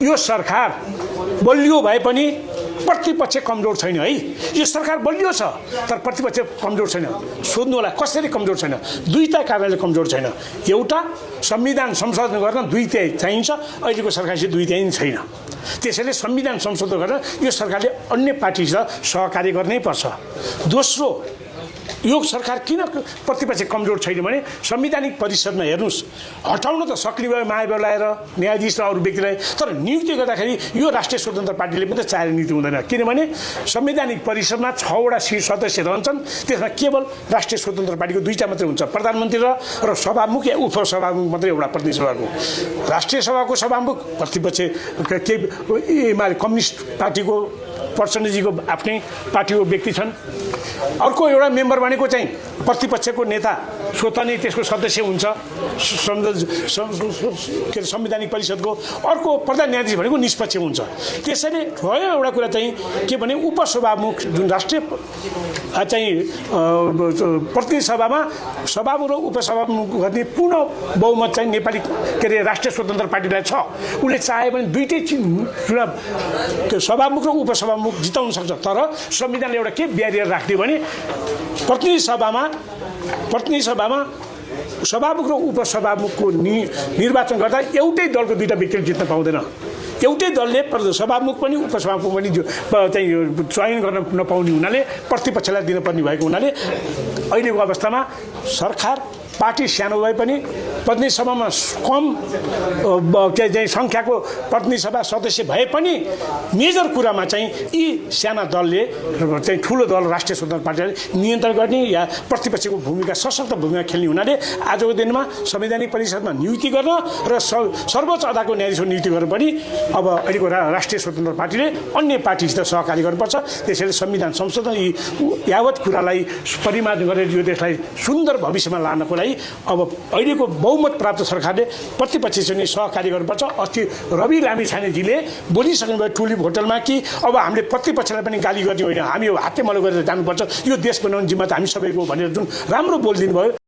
यो सरकार बलियो भए पनि प्रतिपक्ष कमजोर छैन है। यो सरकार बलियो छ तर प्रतिपक्ष कमजोर छैन। सोध्नु होला कसरी कमजोर छैन? दुईटा कारणले कमजोर छैन। एउटा, संविधान संशोधन गर्न 2/3 चाहिन्छ, अहिलेको सरकारसित 2/3 छैन। त्यसैले संविधान संशोधन गर्न यो सरकारले अन्य पार्टीसित सहकार्य गर्नै पर्छ। दोस्रो, यो सरकार किन प्रतिपक्ष कमजोर छैन भने संवैधानिक परिषदमा हेर्नुस्, हटाउन त सक्ने भयो महाभियोग लगाएर न्यायाधीश र अरू व्यक्तिलाई, तर नियुक्ति गर्दाखेरि यो राष्ट्रिय स्वतन्त्र पार्टीले पनि त चाहेर नियुक्ति हुँदैन। किनभने संवैधानिक परिषदमा 6 वटा सदस्य रहन्छन्, त्यसमा केवल राष्ट्रिय स्वतन्त्र पार्टीको 2टा मात्रै हुन्छ, प्रधानमन्त्री र सभामुख या उपसभामुख मात्रै एउटा प्रतिनिधि सभाको। राष्ट्रिय सभाको सभामुख प्रतिपक्ष एमाले कम्युनिस्ट पार्टीको प्रचण्डजीको आफ्नै पार्टीको व्यक्ति छन्। अर्को एउटा मेम्बर भनेको चाहिँ प्रतिपक्षको नेता स्वतः नै त्यसको सदस्य हुन्छ संवैधानिक परिषदको। अर्को प्रधान न्यायाधीश भनेको निष्पक्ष हुन्छ। त्यसैले भयो एउटा कुरा चाहिँ के भने उपसभामुख जुन राष्ट्रिय चाहिँ प्रतिनिधि सभामा सभामुख र उपसभामुख गर्ने पूर्ण बहुमत चाहिँ नेपाली के अरे राष्ट्रिय स्वतन्त्र पार्टीलाई छ। उसले चाह्यो भने दुईटै चुनाव सभामुख र उपसभामुख जिताउन सक्छ। तर संविधानले एउटा के ब्यारियर राख्दियो भने प्रतिनिधि सभामा सभामुख र उपसभामुखको निर्वाचन गर्दा एउटै दलको 2टा व्यक्तिले जित्न पाउँदैन। एउटै दलले सभामुख पनि उपसभामुख पनि चाहिँ चयन गर्न नपाउने हुनाले प्रतिपक्षलाई दिनुपर्ने भएको हुनाले अहिलेको अवस्थामा सरकार पार्टी सानो भए पनि प्रतिनिधि सभामा कम चाहिँ सङ्ख्याको प्रतिनिधि सभा सदस्य भए पनि मेजर कुरामा चाहिँ यी साना दलले चाहिँ ठुलो दल राष्ट्रिय स्वतन्त्र पार्टीले नियन्त्रण गर्ने या प्रतिपक्षको भूमिका सशक्त भूमिका खेल्ने हुनाले आजको दिनमा संवैधानिक परिषदमा नियुक्ति गर्न र सर्वोच्च अदालतको न्यायाधीशको नियुक्ति गर्न पनि अब अहिलेको राष्ट्रिय स्वतन्त्र पार्टीले अन्य पार्टीसित सहकार्य गर्नुपर्छ। त्यसैले संविधान संशोधन यी यावत कुरालाई परिमार्जन गरेर यो देशलाई सुन्दर भविष्यमा लानको लागि अब अहिलेको बहुमत प्राप्त सरकारले प्रतिपक्षसँग सहकार्य गर्नुपर्छ। अस्ति रवि लामिछानेजीले बोलिसक्नुभयो टुलिप होटलमा कि अब हामीले प्रतिपक्षलाई पनि गाली गर्ने होइन, हामी हातेमलो गरेर जानुपर्छ, यो देश बनाउने जिम्मा त हामी सबैको भनेर जुन राम्रो बोलिदिनु भयो।